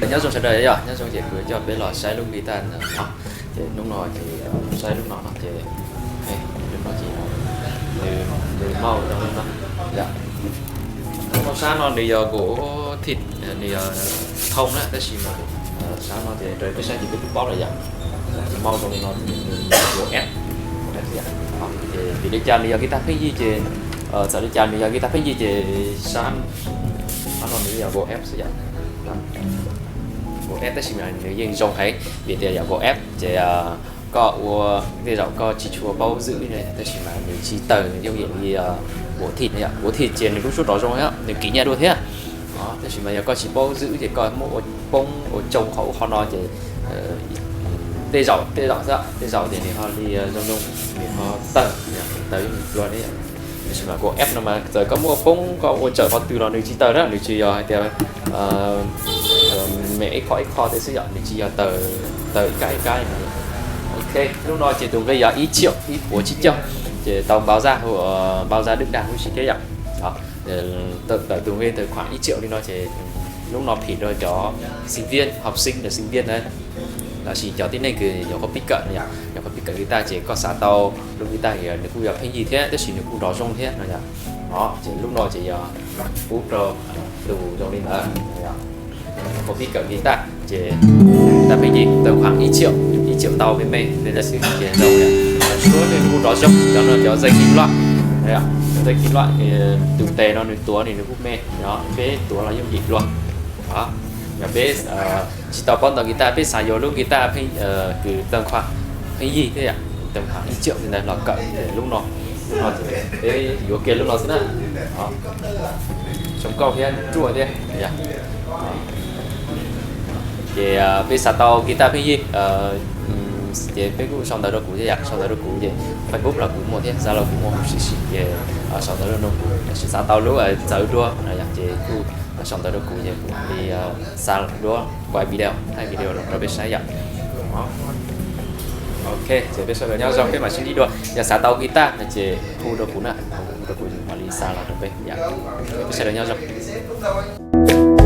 Nyob zoo sawv daws, yog nyob zoo ces kuv coj peb los saib lub guitar ntawm no. Ces hnub no ces saib lub no no ces, lub no ces nws, nws maus zoo li no. Lub no sab no nws yog kaum thij, nws yog thau na, tab sis mas sab no ces raws peb saib ces peb twb paub lawm yom. Ces maus zoo li no ces nws kaum F. Ces vim li cas nws yog guitar pheej yig ces, txawm li cas nws yog guitar pheej yig ces sab no nws yog kaum F xwb yom. Kaum F tab sis mas nws yeej zoo heev vim tias yog kaum F ces koj ua, tej zaum koj tsis tshua paub zwm ne, tab sis mas nws tsis tawg yooj yim li kaum thij no yom. Kaum thij ces nws lub suab nrov zoo thiab nws kim nyaj dua thiab. Tab sis mas yog koj tsis paub zwm ces koj muab ua poob ua tsoo qhov ub qhov no ces tej zaum, tej zaum xwb, tej zaum ces nws ho li zoo zoo, nws ho tawg, nws tawg yooj yim dua ne. Tab sis mas kaum F no mas txawm koj muab ua poob koj ua tsawm qhov twg los nws tsis tawg na, nws tsis yog hais tias me ib qho ib qho tej xwb yom, nws tsis yog tawg ib kab ib kab. Ok, lub no ces tus nqi yog ib triệu ib puas tsib caug, ces tau npau zaj, npau zaj Đức Đạt huv si thiab yom. Ntawm tus nqi tawm khoảng ib triệu li no ces lub no phim rau cov sinh viên, học sinh là sinh viên na, lossis cov tib neeg kws nyuam qhuav pib kawm no yom, nyuam qhuab pib kawm guitar ces koj xav tau lub guitar nws kuj yog pheej yig thiab tab sis nws kuj nrov zoo thiab no yom. Ces lub no ces yog pub rau tus zoo li ntawd. Nyuam qhuav pib kawm guitar ces guitar pheej yig tau khoảng ib triệu, ib triệu tau me me li ntawd xwb ces zoo. Suab nws kuj nrov zoo, cov no cov dây kim loại, cov dây kim loại, tus tes no nws tuav nws kuj me, peb tuav los yooj yim dua. Yog peb tsis tau paub ntawv guitar peb xav yuav lub guitar kws tau khoảng pheej yig thiab yom, tau khoảng ib triệu li ntawd los kawm ces lub no, lub no ces peb yuav kiag lub no xwb na. Zoo nkauj thiab ruaj thiab. Ces peb xav tau guitar pheej yig ces peb kuj sau ntawv rau kuv thiab yom, sau ntawv rau kuv ces Facebook los kuv muaj thiab, Zalo kuv muaj huv si si ces sau ntawv rau kuv, tab sis xav tau lub txawv dua ces kuj sau ntawv rau kuv ces kuv mam li xa duab quay video, thaij video los rau peb saib yom. Ok, ces peb sawv daws nyob zoo peb mam sib ntsib dua, yog xav tau guitar no ces hu rau kuv na, hu rau kuv mam li xa los rau peb yom. Peb sawv daws nyob zoo.